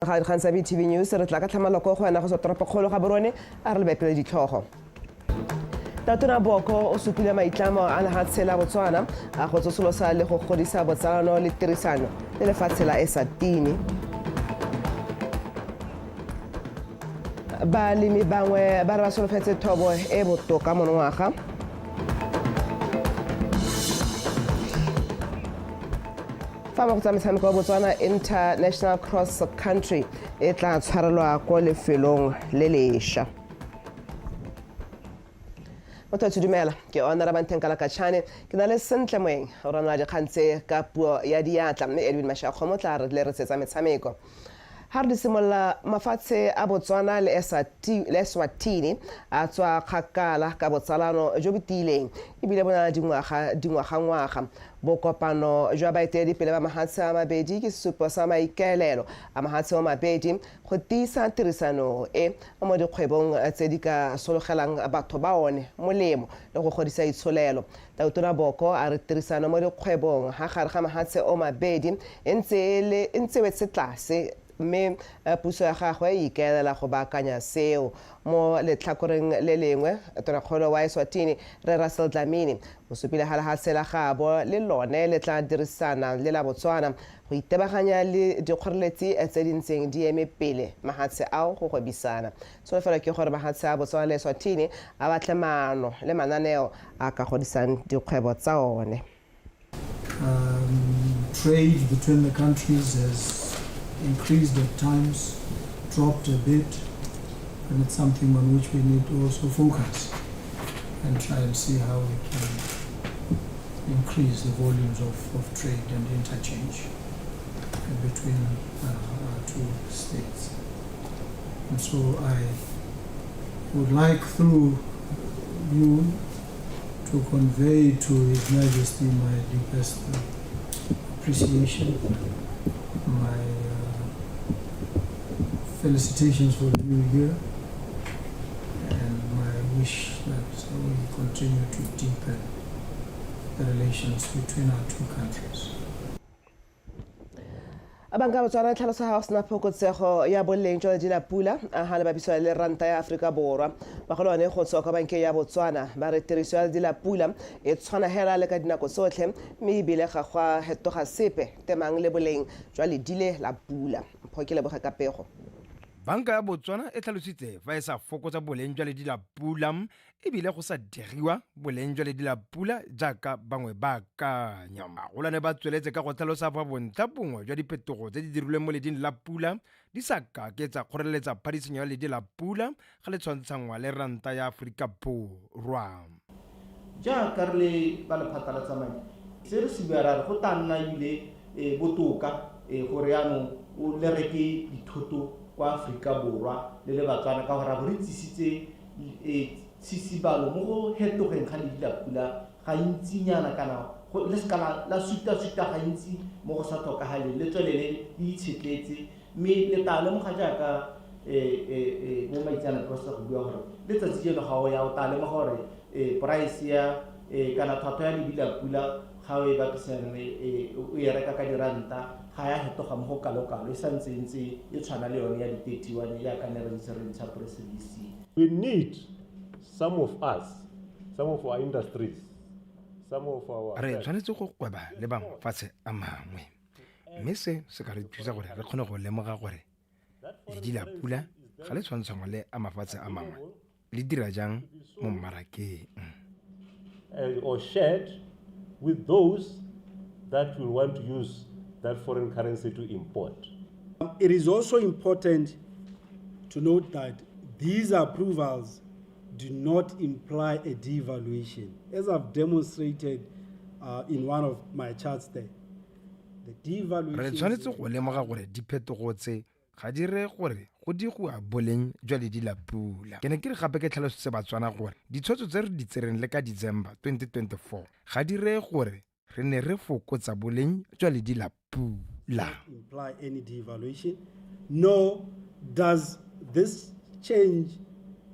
Ga dikgang tsa BTV News re tla ka tlhamaloko go wena go tswa toropokgolo ga borone a re lebepele ditlhogo. Tatona Boko o supile maitlamo a lehatshe la Botswana a go tsosolosa le go godisa botsalano le tirisano le lefatshe la Eswatini. Balemi bangwe ba re ba solofetse thobo e botoka monongwaga. Fa mo go tsa metshameko wa Botswana International Cross Country e tla tshwarelwa ko lefelong le lesha. Motho a dumela ke ona Rabantheng Kalakatšhane ke na le Sentle Moeng o ranola dikgang tse ka puo ya diatla mme Edwin Mashakgomo tla re le re tsetsa metshameko. Ga re di simolola mafatshe a Botswana le Eswatini a tswa kgakala ka botsalano jo bo tiileng ebile bo na le dingwaga dingwagangwaga. Bokopano jwa baeteledipele ba mahatshe a mabedi ke sesupo sa maikaelelo a mahatshe o mabedi go tiisa tirisano e mo dikgwebong tse di ka sologelang batho ba one molemo le go godisa itsholelo. Tautona Boko a re tirisano mo dikgwebong ha gare ga mahatshe o mabedi e ntse e ntse wetse tlase mme puso ya gagwe e ikaelela go baakanya seo. Mo letlhakoreng le lengwe, Tonakgolo wa Eswatini, Rre Russell Dlamini, o supile ha lehatshe la gaabo le lone le tla dirisana le la Botswana go itebaganya le dikgoreletsi tse di ntseng di eme pele mahatshe ao go gwebisana. Tsholofelo ke gore mahatshe a Botswana le Eswatini a batle maano le mananeo a ka godisang dikgwebo tsa one. Trade between the countries has increased at times, dropped a bit, and it's something on which we need to also focus and try and see how we can increase the volumes of trade and interchange between our two states. And so I would like through you to convey to His Majesty my deepest appreciation, my felicitations for the new year, and my wish that we continue to deepen the relations between our two countries. Banka ya Botswana e tlhalosa ga go sena phokotsego ya boleng jwa ledi la pula ga le bapisiwa le ranta ya Aforika Borwa. Bagolwane go tswa kwa bankeng ya Botswana ba re tiriso ya ledi la pula e tshwana hela le ka dinako tsotlhe mme ebile ga go a hetoga sepe temang le boleng jwa ledile la pula. Mpho ke leboge ka pego. Banka ya Botswana e tlhalositse fa e sa fokotsa boleng jwa ledi la pula e bile go sa digiwa boleng jwa ledi la pula jaaka bangwe ba akanya. Bagolwane ba tsweletse ka go tlhalosa fa bontlha bongwe jwa diphetogo tse di dirilweng mo leding la pula di sa kake tsa kgoreletsa phadisanyo ya ledi la pula ga le tshwantshangwa le ranta ya Aforika Borwa. Jaaka re le ba lephata la tsa madi, se re se bua ra re go tlaa nna ebile botoka gore jaanong o le reke dithoto kwa Aforika Borwa le le Batswana ka gore ra bo re tsisitse tshisibalo mo go hetogeng ga ledi la pula gantsinyana kana le seka la suta-suta gantsi mo go sa tlhokagaleng, le tswelele le itshetletse mme le tlaa lemoga jaaka bo maitseanape ba setse go bua gore letsatsi jeno ga o ya o tlaa lemoga gore price ya kana tlhwatlhwa ya ledi la pula ga o e bapisa le o e reka ka diranta ga ya fetoga mo go kalo-kalo, e santse e ntse e tshwana le yone ya di-31 jaaka ne re ntse re ntsha press release. We need some of us, some of our industries, some of our Re tshwanetse go gweba le ba mafatshe a mangwe mme se se ka re thusa gore re kgone go lemoga gore ledi la pula ga le tshwantshangwa le a mafatshe a mangwe le dira jang mo mmarakeng. Or shared with those that will want to use that foreign currency to import. It is also important to note that these approvals do not imply a devaluation, as I've demonstrated in one of my charts there. The devaluation Re tshwanetse go lemoga gore diphetogo tse ga di reye gore go digiwa boleng jwa ledi la pula. Ke ne ke re gape ke tlhalosetse Batswana gore ditshwetso tse re di tsereng le ka December 2024 ga di reye gore re ne re fokotsa boleng jwa ledi la pula. Imply any devaluation, nor does this change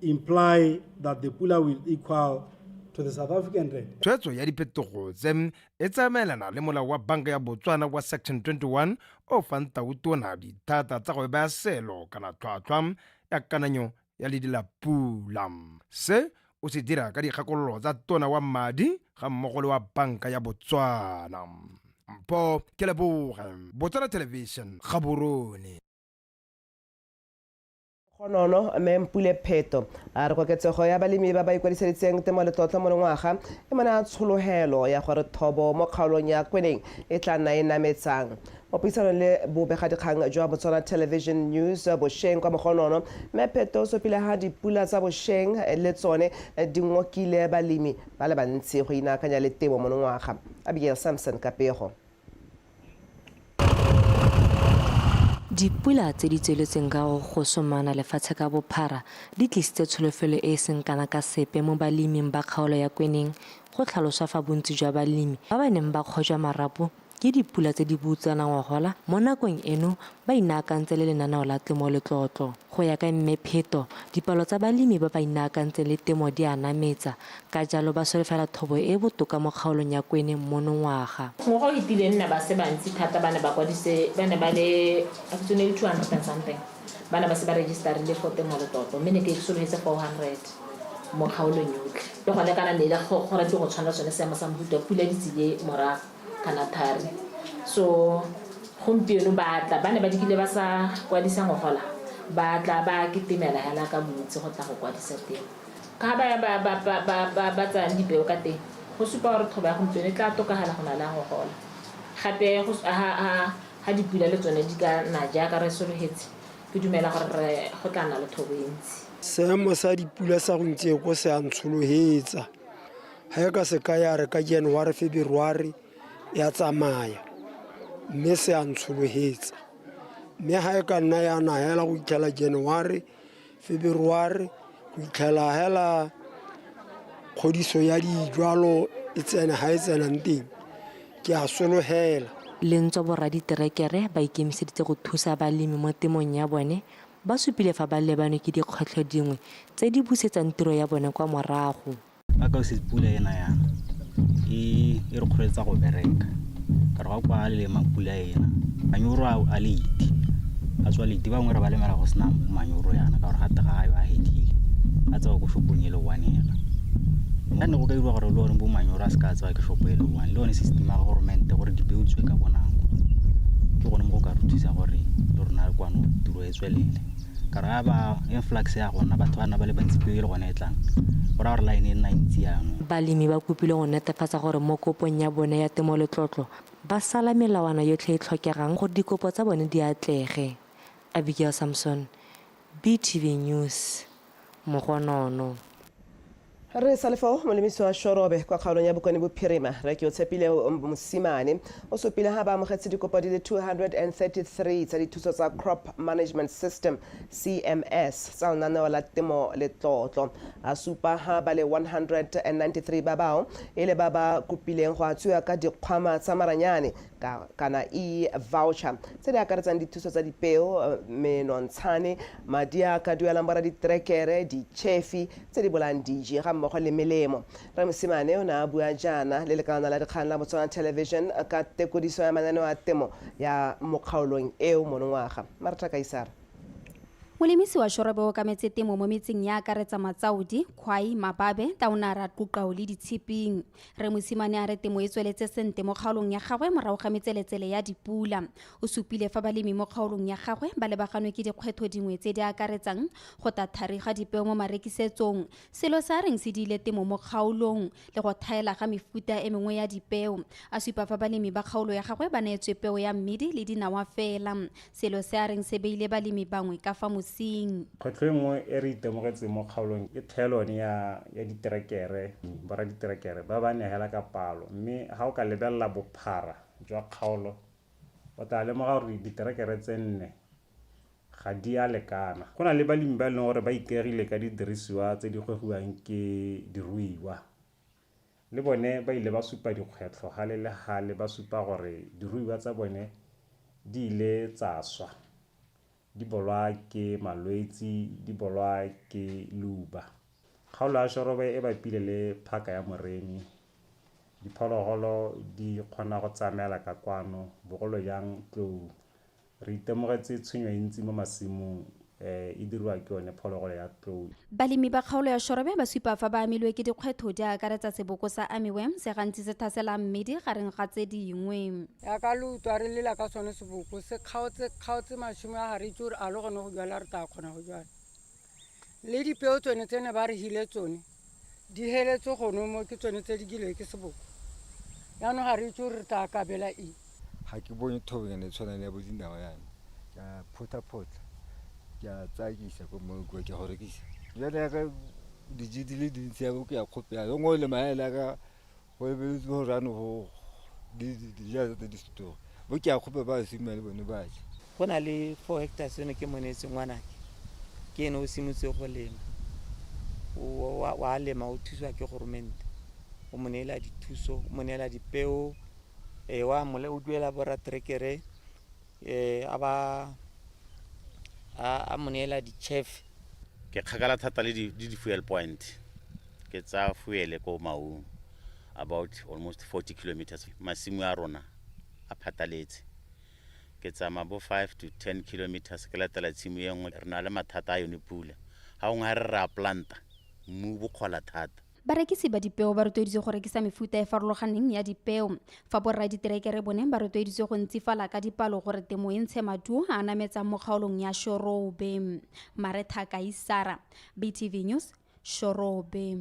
imply that the pula will equal to the South African rand. Tshwetso ya diphetogo tse e tsamaelana le molao wa banka ya Botswana wa Section 21 o fang tautona dithata tsa go baya selo kana tlhwatlhwa ya kananyo ya ledi la pula. Se o se dira ka dikgakololo tsa tona wa madi ga mmogo le wa banka ya Botswana. Mpho Keleboge, Botswana Television, Gaborone. Gonono mme Mpule Pheto a re koketsego ya balemi ba ba ikwadiseditseng temo letlotlo mo lengwaga e mo naya tshologelo ya gore thobo mo kgaolong ya Kweneng e tla nna e nametsang. Mo puisanong le bobegadikgang jwa Botswana Television News bosheng kwa Mogonono, mme Pheto o supile ha dipula tsa bosheng le tsone di ngokile balemi ba le bantsi go inaakanya le temo monongwaga. Abigail Samson ka pego. Dipula tse di tsweletseng ka go gosomana lefatshe ka bophara di tlisitse tsholofelo e e seng kana ka sepe mo baleming ba kgaolo ya Kweneng. Go tlhaloswa fa bontsi jwa balemi ba ba neng ba kgojwa marapo ke dipula tse di boutsana ngogola mo nakong eno ba inaakantse le lenaneo la Temo Letlotlo. Go ya ka Mme Pheto, dipalo tsa balemi ba ba inaakantseng le temo di a nametsa, ka jalo ba solofela thobo e e botoka mo kgaolong ya Kweneng monongwaga. Ngwaga o fetileng ne ba se bantsi thata ba ne ba kwadise, ba ne ba le a ke tsone le 200 and something ba ne ba se ba registerile for Temo Letlotlo, mme ne ke solofetse 400 mo kgaolong yotlhe. Le gone kana ne le go ratile go tshwana sone seemo sa mohuta pula di tsile morago kana thari. So gompieno ba tla, ba ne ba dikile ba sa kwadisa ngogola, ba tla ba ketemela hela ka bontsi go tla go kwadisa teng. Ka ba ba ba ba ba ba ba tsayang dipeo ka teng, go supa gore thobo ya gompieno e tla tokagala go na le ya ngogola. Gape go ha ha ha dipula le tsone di ka na jaaka re sologetse, ke dumela gore re go tla nna le thobo e ntsi. Seemo sa dipula sa gompieno se a ntshologetsa. Ha e ka se ka ya re ka January, February ya tsamaya, mme se a ntshologetsa. Mme ha e ka nna ya na hela go itlhela January, February, go itlhela hela kgodiso ya dijwalo e tsene ha e tsenang teng, ke a sologela. Le ntswa boraditerekere ba ikemiseditse go thusa balemi mo temong ya bone, ba supile fa ba lebanwe ke dikgwetlho dingwe tse di busetsang tiro ya bone kwa morago. Ba ka se pula ena yana e e re kgoreletsa go bereka ka re ga kwa lema pula ena manyoro a late a tswa late, bangwe re ba lemela go sena manyoro yana ka gore ga ga a hedile a tsewa ko shopong e le one hela. Nka ne go ka dirwa gore le one bo manyoro a se ka tsewa ke shopo e le one, le one system ya government gore dipeo tswe ka bonako, ke gone mo go ka re thusa gore le rona kwano tiro e tswelele. Ka re ba influx ya gona batho ba nna ba le bantsi peo e le gone e tlang, go raya gore line e nna ntsi yanong. Balemi ba kopile go netefatsa gore mo kopong ya bone ya Temo Letlotlo ba sala melawana yotlhe e tlhokegang gore dikopo tsa bone di atlege. Abigail Samson, BTV News, Mogonono. Re sa le foo, molemisi wa Shorobe kwa kgaolong ya Bokone Bophirima, Rre Keotshepile Mosimane, o supile ha ba amogetse dikopo di le 233 tsa dithuso tsa Crop Management System CMS tsa lenaneo la Temo Letlotlo. A supa ha ba le 193 ba bao e le ba ba kopileng go atswiwa ka dikgwama tsa maranyane kana e-voucher tse di akaretsang dithuso tsa dipeo, menontshane, madi a ka duelang boraditerekere, ditšhefi tse di bolayang diji ga mmogo le melemo. Rre Mosimane o ne a bua jaana le lekalana la dikgang la Botswana Television ka tekodiso ya mananeo a temo ya mo kgaolong eo monongwaga. Martha Kaisara. Molemisi wa Shorobe o okametse temo mo metseng ya akaretsa Matsaodi, Khwai, Mababe, Taonara, Quqao le Ditshiping. Rre Mosimane a re temo e tsweletse sente mo kgaolong ya gagwe morago ga metseletsele ya dipula. O supile fa balemi mo kgaolong ya gagwe ba lebaganwe ke dikgwetlho dingwe tse di akaretsang go tathari ga dipeo mo marekisetsong, selo se a reng se diile temo mo kgaolong, le go thaela ga mefuta e mengwe ya dipeo. A supa fa balemi ba kgaolo ya gagwe ba neetswe peo ya mmidi le dinawa fela, selo se a reng se beile balemi bangwe ka fa mosing. Kgwetlho e nngwe e re itemogetseng mo kgaolong ke tlhaelo ya diterekere, boraditerekere ba ba neela ka palo, mme ga o ka lebelela bophara jwa kgaolo o tla lemoga gore diterekere tse 4 ga di a lekana. Go na le balemi ba e leng gore ba ikaegile ka didirisiwa tse di gwegiwang ke diruiwa, le bone ba ile ba supa dikgwetlho gale le gale, ba supa gore diruiwa tsa bone di ile tsa swa, di bolwa ke malwetsi, di bolwa ke leuba. Kgaolo ya Shorobe e bapile le phaka ya Moremi. Diphologolo di kgona go tsamaela ka kwano, bogolo jang tlou. Re itemogetse tshenyo e ntsi mo masimong e diriwa ke yone phologolo ya tlou. Balemi ba kgaolo ya Shorobe ba supa fa ba amilwe ke dikgwetho di akaretsa seboko sa armyworm se gantsi se thaselang mmidi gareng ga tse dingwe. Yaka le utlwa re lela ka sone seboko se kgaotse kgaotse masimo a ga re itse gore a le gone go jala re tla kgona go jala. Le dipeo tsone tse ne ba re hile tsone di heletse gone mo ke tsone tse di kilwe ke seboko. Jaanong ga re itse gore re tla kabela eng. Ga ke bone thobonyana e tshwanang le ya bo dinawa yana. Ke a photha-photha, ke a tsaya ke isa ko mall kua ke a go rekisa. Jale yaka dijo di le dintsi ya bo ke ya kgope ya gongwe le maele a ka go lebeletse gore jaanong go dijalo tse di setoge bo ke a kgope ba simolola le bone ba ja. Go na le 4 hectares eno ke mo neetse ngwanake, ke ene o simotse go lema, wa lema o thusiwa ke goromente, o mo neela dithuso, o mo neela dipeo, wa mole o duela boratrekere, a ba a mo neela di-chef. Ke kgakala thata le di-fuel point, ke tsaya fuel ko Maung about almost 40 kilometers. Masimo a rona a phataletse, ke tsamaya bo 5 to 10 kilometers ke latela tshimo e nngwe. Re na le mathata a yone pula, ga gongwe ga re re a planta mmu bokgola thata. Barekisi ba dipeo ba rotloeditswe go rekisa mefuta e farologaneng ya dipeo, fa borra diterekere bone ba rotloeditswe go ntsifala ka dipalo gore temo e ntshe maduo a nametsang mo kgaolong ya Shorobe. Maretha Kaisara, BTV News, Shorobe.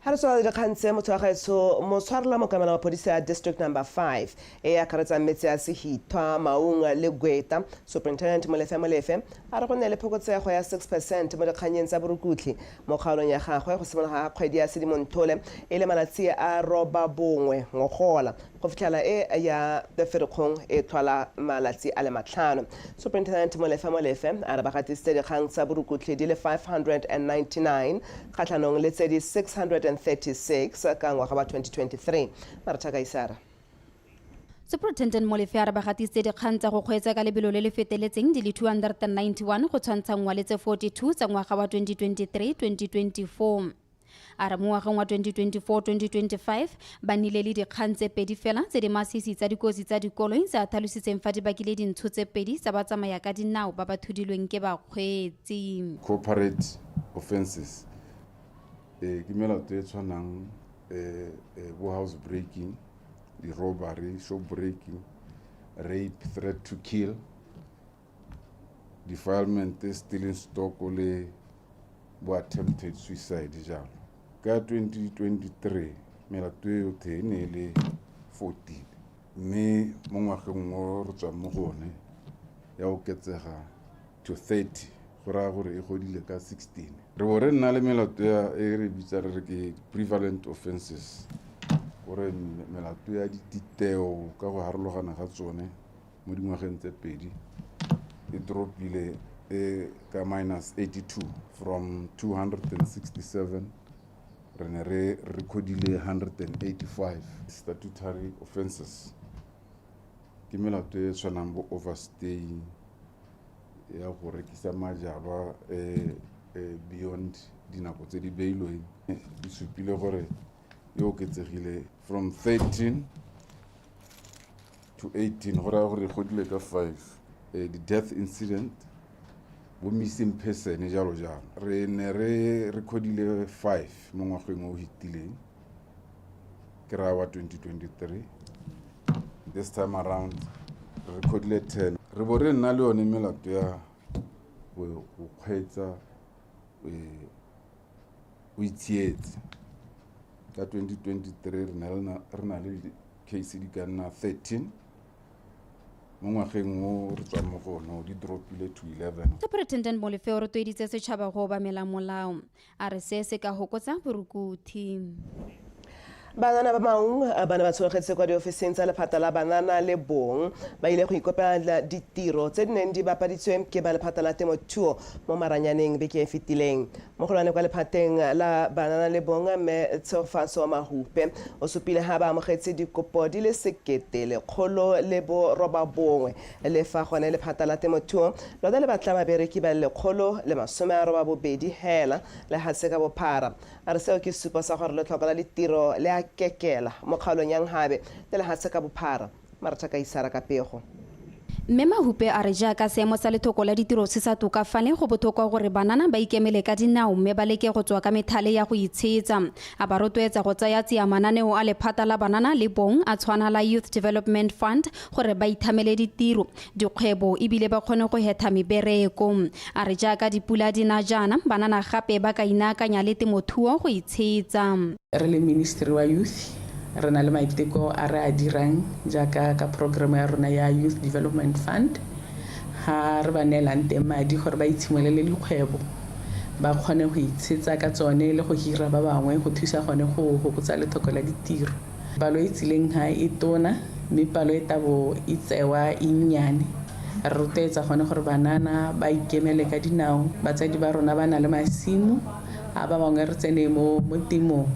Ha re tswela dikgang tse motho wa gaetsho motshwarela mokamela maphodisi a district number 5 e akaretsang metse ya Sehithwa, Maung le Gweta, Superintendent Molefe Molefe a re go nne le phokotsego ya 6% mo dikgannyeng tsa borukutlhi mo kgaolong ya gagwe go simologa ga kgwedi ya Sedimonthole e le malatsi a 9 ngogola go fitlhela e ya Ferikgong e tlhola malatsi a le 5. Superintendent Molefe Molefe a re ba gatisitse dikgang tsa borukutlhi di le 599 kgatlhanong le tse di 636 ka ngwaga wa 2023. Maretha Kaisara. Superintendent Molefe a re ba gatisitse dikgang tsa go kgweetsa ka lebelo le le feteletseng di le 291 go tshwantshanngwa le tse 42 tsa ngwaga wa 2023-2024. A re mo ngwageng wa 2024-2025 ba nnile le dikgang tse 2 fela tse di masisi tsa dikotsi tsa dikoloi tse a tlhalositseng fa di bakile dintsho tse 2 tsa batsamaya ka dinao ba ba thudilweng ke bakgweetsi. Corporate offenses ke melato e tshwanang bo house breaking, di-robbery, shop breaking, rape, threat to kill, defilement, stealing stock le bo attempted suicide jalo. Ka 2023 melato e yotlhe e ne e le 14, mme mo ngwageng o re tswang mo go one ya oketsega to 30, go raya gore e godile ka 16. Re bo re nna le melato ya e re bitsa re re ke prevalent offenses, gore melato ya dititeo ka go harologana ga tsone mo dingwageng tse 2 e dropile ka minus 82 from 267 re ne re recordile 185. Statutory offenses ke melato e tshwanang bo overstay, ya go rekisa majalwa beyond dinako tse di beilweng, di supile gore e oketsegile from 13 to 18, go raya gore e godile ka 5. Di-death incident, bo missing person jalo jalo, re ne re recordile 5 mo ngwageng o fetileng, ke raya wa 2023. This time around re recordile 10. Re bo re nna le yone melato ya go kgweetsa o itshietse. Ka 2023 re na le case di ka nna 13, mo ngwageng o re tswang mo go one di dropile to 11. Superintendent Molefe o rotloeditse setšhaba go obamela molao, a re se se ka hokotsa borukuthi. Banana ba Maung ba ne ba tshologetse kwa diofising tsa lephata la banana le bong ba ile go ikopela ditiro tse di neng di bapaditswe ke ba lephata la temothuo mo maranyaneng beke e fetileng. Mogolwane kwa lephateng la banana le bong mme Tshegofatso Mahupe o supile ha ba amogetse dikopo di le 1109, le fa gone lephata la temothuo lone le batla babereki ba le 182 hela lehatshe ka bophara. A re seo ke sesupo sa gore letlhoko la ditiro le a kekela mo kgaolong ya Nhabe le lehatshe ka bophara. Maratha Kaisara ka pego. Mme Mahupe a re jaaka seemo sa lethoko la ditiro se sa tokafale, go bothokwa gore banana ba ikemele ka dinao mme ba leke go tswa ka methale ya go itshetsa. A ba rotloetsa go tsaya tsia mananeo a lephata la banana le bong a tshwana la Youth Development Fund gore ba ithamele ditiro, dikgwebo ebile ba kgone go hetha mebereko. A re jaaka dipula di na jaana, banana gape ba ka inaakanya le temothuo go itshetsa. Re le Ministry wa Youth re na le maiteko a re a dirang jaaka ka program ya rona ya Youth Development Fund, ga re ba neelang teng madi gore ba itshimolele dikgwebo, ba kgone go itshetsa ka tsone le go hira ba bangwe go thusa gone go fokotsa lethoko la ditiro. Palo e tsileng ha e tona, mme palo e tabo e tsewa e nnyane. Re rotloetsa gone gore banana ba ikemele ka dinao. Batsadi ba rona ba na le masimo, a ba bangwe re tsene mo temong,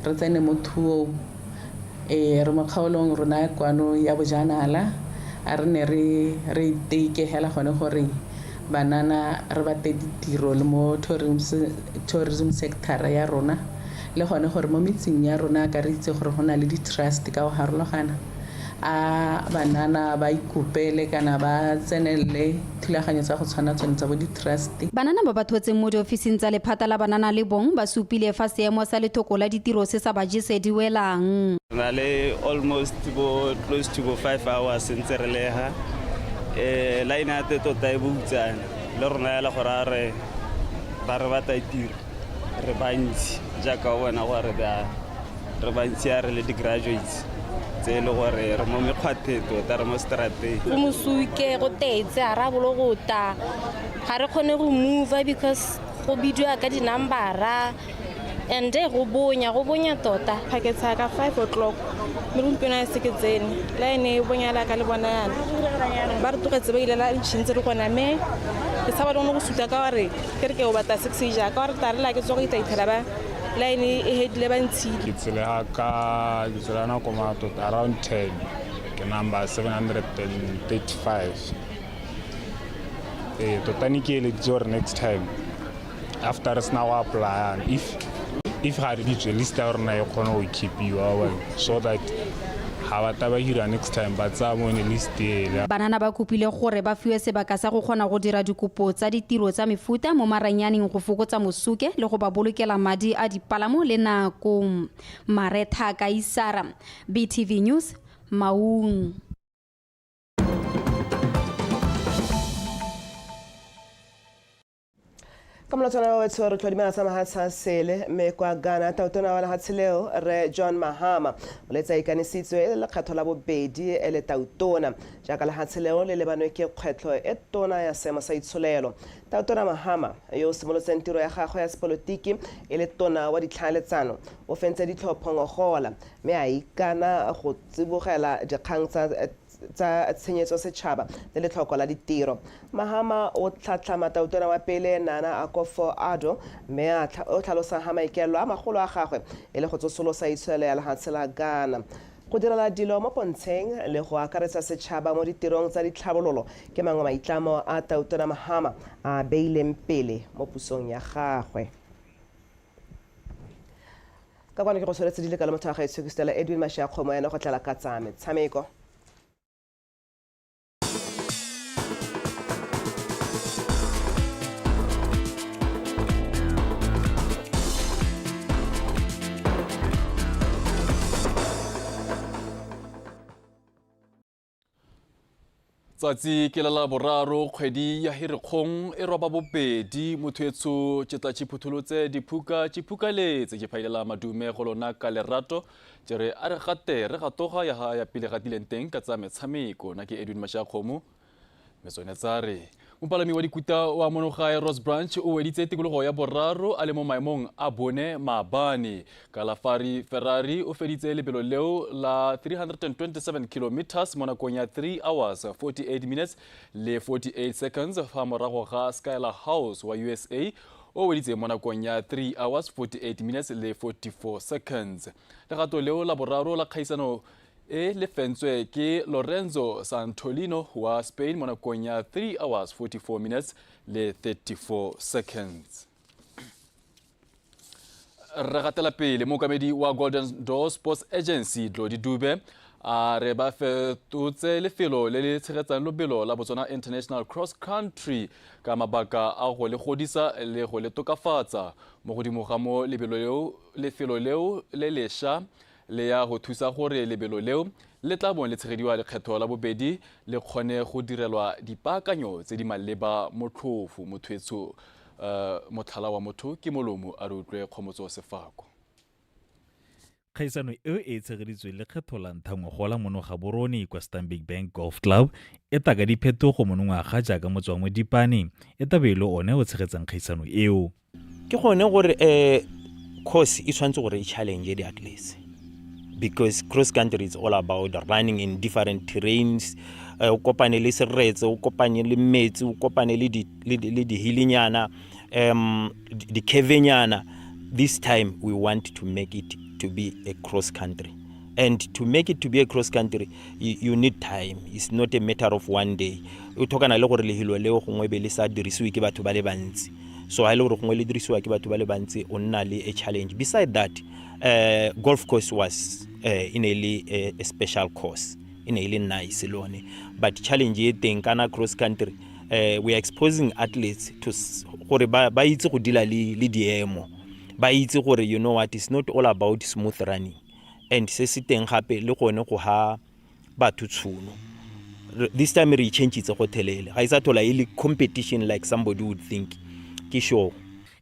re tsene mo thuong. Re mo kgaolong rona kwano ya bojanala, a re ne re iteke hela gone gore banana re batle ditiro le mo tourism sector ya rona, le gone gore mo metseng ya rona ka re itse gore go na le di-trust ka go harologana, a banana ba ikopele kana ba tsenelele thulaganyo tsa go tshwana tsone tsa bo di-trust. Banana ba ba thotseng mo diofising tsa lephata la banana le bong ba supile fa seemo sa lethoko la ditiro se sa ba jese di welang. Re na le almost bo close to bo 5 hours ntse re leha. Line ya te tota e boutsana le rona ya le gore a re ba re batla tiro, re bantsi jaaka o bona gore re bantsi a re le di-graduates tse e le gore re mo mekgwatheng tota, re mo strateng. Go mosuke, go tetse, ga re a bolo go ta, ga re kgone go move because go bidiwa ka di-numbera and go bonya tota. Phaketsha ka 5 o'clock mme gompieno a se ke tsene, line e bonyala ka le bona yana, ba re tlogetse ba ile la ntšhintse re gona, mme ke tshaba le gone go suta ka gore ke re ke o batla 6 ja ka gore tare la ke tswa go itaithela ba line e hedile ba ntshile. Ke tsela nako ma tota around 10, ke number 735. Tota ne ke eleditse gore next time after re sena go apply, if ga re bitswe list ya rona e kgone go keepiwa, so that ga ba tla ba hira next time ba tsaya mo ne list ele. Banana ba kopile gore ba fiwe sebaka sa go kgona go dira dikopo tsa ditiro tsa mefuta mo maranyaneng go fokotsa mosuke le go ba bolokela madi a dipalamo le nako. Maretha Kaisara, BTV News, Maung. Ka molatswana wa wetsho re tlhodimela tsa mahatshe a sele, mme kwa Ghana tautona wa lehatshe leo re John Mahama o letsa ikanisitswe e le lekgetho la bobedi e le tautona, jaaka lehatshe leo le lebanwe ke kgwetlho e tona ya seemo sa itsholelo. Tautona Mahama yo o simolotseng tiro ya gagwe ya sepolotiki e le tona wa ditlhaeletsano o fentse ditlhopho ngogola, mme a ikana go tsibogela dikgang tsa tshenyetso setšhaba le letlhoko la ditiro. Mahama o tlhatlhama tautona wa pele Nana Akufo-Addo, mme o tlhalosa ha maikaelelo a magolo a gagwe e le go tsosolosa itsholelo ya lehatshe la Ghana. Go direla dilo mo pontsheng le go akaretsa setšhaba mo ditirong tsa ditlhabololo ke mangwe maitlamo a tautona Mahama a beileng pele mo pusong ya gagwe. Ka kwano ke go tshwanetse di le ka le motho wa gaetsho ke Stella Edwin Mashiakgomo ena go tlela ka tsa metshameko. Tsatsi ke la boraro kgwedi ya Hirikgong e roba bobedi, motho etsho ke tla tšhiphutholotse diphuka tšhiphukaletse ke phailela madume go lona ka lerato ke re a re gate re gatoga ya ha ya pele gatileng teng ka tsa metshameko. Nna ke Edwin Mashiakgomo Mme tsone tsa re mopalami wa dikuta wa monogae Ross Branch o weditse tikologo ya boraro a le mo maemong a bone maabane. Kalafari Ferrari o feditse lebelo leo la 327 kilometers mo nakong ya 3 hours 48 minutes le 48 seconds fa morago ga Skylar House wa USA o weditse mo nakong ya 3 hours 48 minutes le 44 seconds. Legato leo la boraro la kgaisano e le fentswe ke Lorenzo Santolino wa Spain mo nakong ya 3 hours 44 minutes le 34 seconds. Re gatela pele, mookamedi wa Golden Door Sports Agency Dlodi Dube a re ba fetotse lefelo le le tshegetsang lobelo la Botswana International Cross Country ka mabaka a go le godisa le go le tokafatsa. Mo godimo ga mo lebelo leo, lefelo leo le lesha le ya go thusa gore lebelo leo le tla bong le tshegediwa lekgetho la bobedi le kgone go direlwa dipaakanyo tse di maleba motlhofo. Motho motlhala wa motho ke molomo, a re utlwe Kgomotso Sefako. Kgaisano eo e tshegeditswe lekgetho la ntlha ngogola mono Gaborone kwa Stanbic Bank Golf Club e taka diphetogo monongwaga jaaka motse wa Modipane e tabe e le one o tshegetsang kgaisano eo. Ke gone gore course e tshwanetse gore e challenge di-athletes, because cross country is all about running in different terrains. O kopane le seretse, o kopane le metsi, o kopane le dihilinyana, di-cavenyana. This time we want to make it to be a cross country, and to make it to be a cross country you need time. It's not a matter of one day. O tlhokana le gore lehilo leo gongwe be le sa dirisiwe ke batho ba le bantsi. So ha e le gore gongwe le dirisiwa ke batho ba le bantsi, o nna le a challenge. Beside that, golf course was e ne le a special course, e ne e le nice le one, but challenge e teng kana cross country, we are exposing athletes to gore ba itse go deala le diemo, ba itse gore, you know what, it's not all about smooth running. And se se teng gape le gone go ha batho tshono. This time re changeitse go thelele, ga e sa thola e le competition like somebody would think ke show.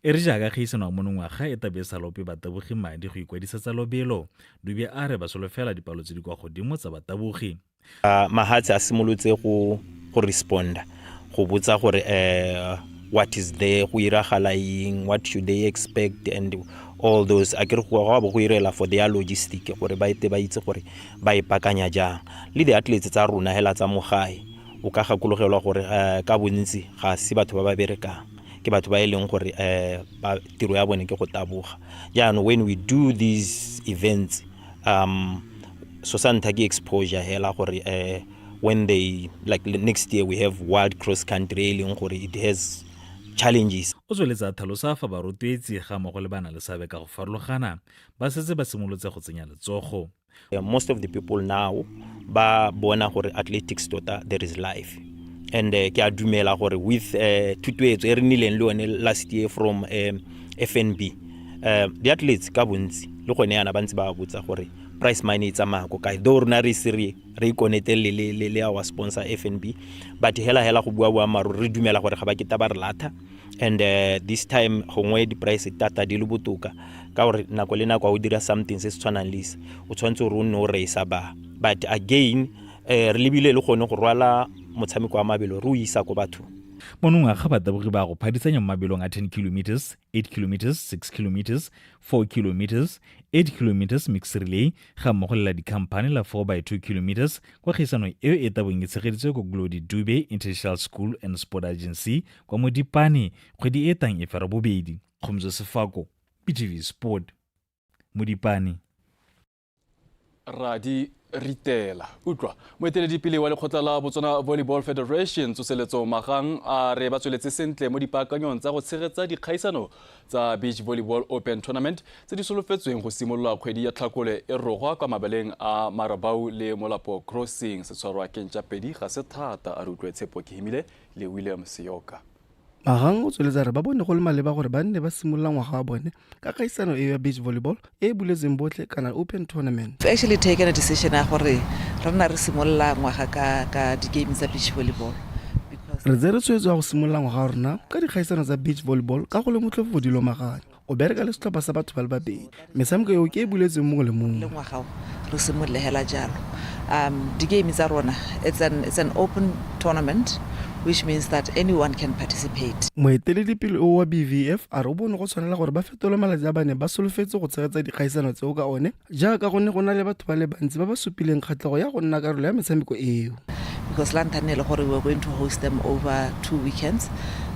E re jaaka kgaisano ya monongwaga e tabe e sa lope batabogi madi go ikwadisetsa lobelo, Dube a re ba solofela dipalo tse di kwa godimo tsa batabogi. Mahatshe a simolotse go responda, go botsa gore what is there, go iragala eng, what should they expect and all those. A kere go bo go irela for their logistic gore ba ete ba itse gore ba ipakanya jang. Le di-athletes tsa rona hela tsa mo gae, o ka gakologelwa gore ka bontsi ga se batho ba ba berekang, ke batho ba e leng gore tiro ya bone ke go taboga. Jaanong when we do these events, so sa ntlha ke exposure hela gore when they, like, next year we have world cross country e leng gore it has challenges. O tsweletse a tlhalosa fa barotloetsi ga mmogo le bana le seabe ka go farologana ba setse ba simolotse go tsenya letsogo. Most of the people now ba bona gore athletics tota there is life, and ke a dumela gore with thutoetso e re nnileng le yone last year from FNB, di-athletes ka bontsi le gone yana ba ntse ba botsa gore prize money e tsamaya ko kae, though rona re ise re ikonete le our sponsor FNB. But hela hela go bua boammaaruri, re dumela gore ga ba keta ba re latha, and this time gongwe di-price tata di le botoka, ka gore nako le nako a o dira something se se tshwanang le se, o tshwanetse gore o nne o raisa ba. But again, re lebile le gone go rwala motshameko wa mabelo re o isa ko bathong. Monongwaga batabogi ba go phadisanya mo mabelong a 10 kilometers, 8 kilometers, 6 kilometers, 4 kilometers, 8 kilometers mixed relay ga mmogo le la dikhamphane la 4 by 2 kilometers kwa kgaisano eo e tabong e tshegeditswe ko Glody Dube International School and Sport Agency kwa Modipane kgwedi e tang e fera bobedi. Kgomotso Sefako, BTV Sport, Modipane. Radi ritela utlwa moeteledipele wa lekgotla la Botswana Volleyball Federation Tsoseletso Magang a re ba tsweletse sentle mo dipaakanyong tsa go tshegetsa dikgaisano tsa Beach Volleyball Open Tournament tse di solofetsweng go simolola kgwedi ya Tlhakole e rogwa kwa mabaleng a Marabau le Molapo Crossing. Setshwarwa kentša pedi ga se thata, a re utlwe Tshepo Kehimile le William Seyoka. Magang o tsweletsa re ba bone go le maleba gore ba nne ba simolola ngwaga wa bone ka kgaisano eo ya beach volleyball e e buletseng botlhe kana open tournament. We've actually taken a decision ya gore re nna re simolola ngwaga ka di-game tsa beach volleyball. Re tsere tshwetso ya go simolola ngwaga wa rona ka dikgaisano tsa beach volleyball ka go le motlhofo go di lomaganya, o bereka le setlhopha sa batho ba le babedi. Metshameko eo ke e buletsweng mongwe le mongwe. Le ngwaga o re simolole hela jalo. Di-game tsa rona, it's an open tournament. which means that anyone can participate. Moeteledipele o wa BVF a re o bone go tshwanela gore ba fetole malatsi a ba neng ba solofetse go tshegetsa dikgaisano tseo ka one jaaka go ne go na le batho ba le bantsi ba ba supileng kgatlhego ya go nna karolo ya metshameko eo. Because la ntlha ne le gore we were going to host them over two weekends,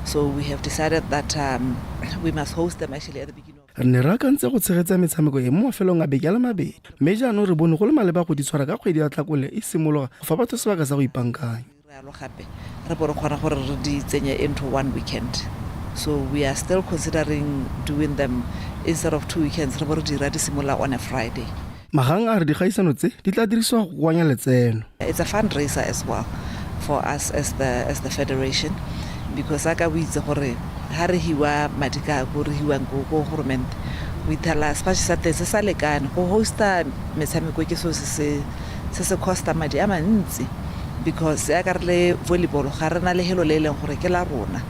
so we have decided that um, we must host them actually at the beginning of Re ne re akantse go tshegetsa metshameko e mo mafelong a beke a le mabedi, mme jaanong re bone go le maleba go di tshwara ka kgwedi ya Tlhakole e simologa go fa batho sebaka sa go ipankanya. Rialo gape re bo re kgona gore re di tsenye into one weekend. So we are still considering doing them instead of two weekends re bo re dira di simolola on a Friday. Magang a re dikgaisano tse di tla dirisiwa go kokoanya letseno. It's a fundraiser as well for us as the as the federation because aka o itse gore ha re hiwa madi ka ko re hiwang ko ko goromente o ithela sepatšhe sa teng se sa lekane go hosta metshameko ke seo se se se se costa madi a mantsi because ya ka re le volleyball ga re na lehelo le e leng gore ke la rona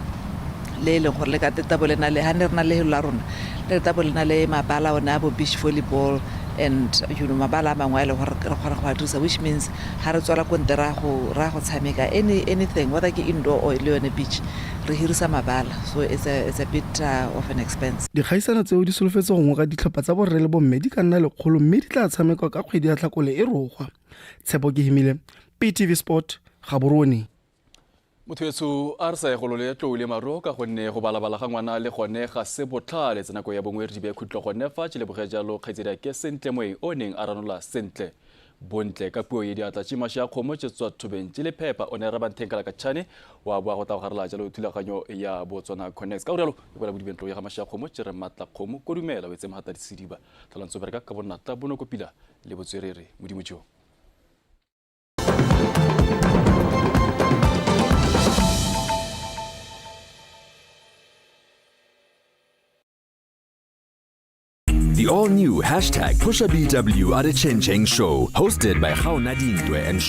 le e leng gore le ka tabo le na le ha ne re na le la rona le tabo le na le mabala one a bo beach volleyball and you know mabala a mangwe a e leng gore re kgona go a dirisa, which means ha re tswela ko ntle ra go ra go tshameka any anything whether ke indoor or le yone beach re hirisa mabala, so it's a bit of an expense. Dikgaisano tseo di solofetse go ngoka ditlhopha tsa borre le bomme di ka nna lekgolo mme di tla tshamekwa ka kgwedi ya Tlhakole e rogwa. Tshepo Kehimile, PTV Sport, Gaborone. Motho etsho a re sa ye golole tlou le maruo ka gonne go balabala ga ngwana le gone ga se botlhale. Tsa nako ya bongwe re di beye khutlo gone fa tše leboge jalo kgaitsedi ake Sentle Moeng o neng a ranola sentle bontle ka puo ye diatla tše maši a kgomo tše tswa thobeng tše le phepa o ne ra bantheng ka lakatšhane wa boa go tla go garela jalo thulaganyo ya Botswana Connects ka go rialo e boela bodibeng tlou ya ga maši a kgomo tše re matla kgomo kodumela o etse mogata disediba tlholantso bereka ka bonnatla bonokopila le botswerere modimo jo. The all-new hashtag PushaBW Ade Chen Cheng Show, hosted by Gaona Dintwe and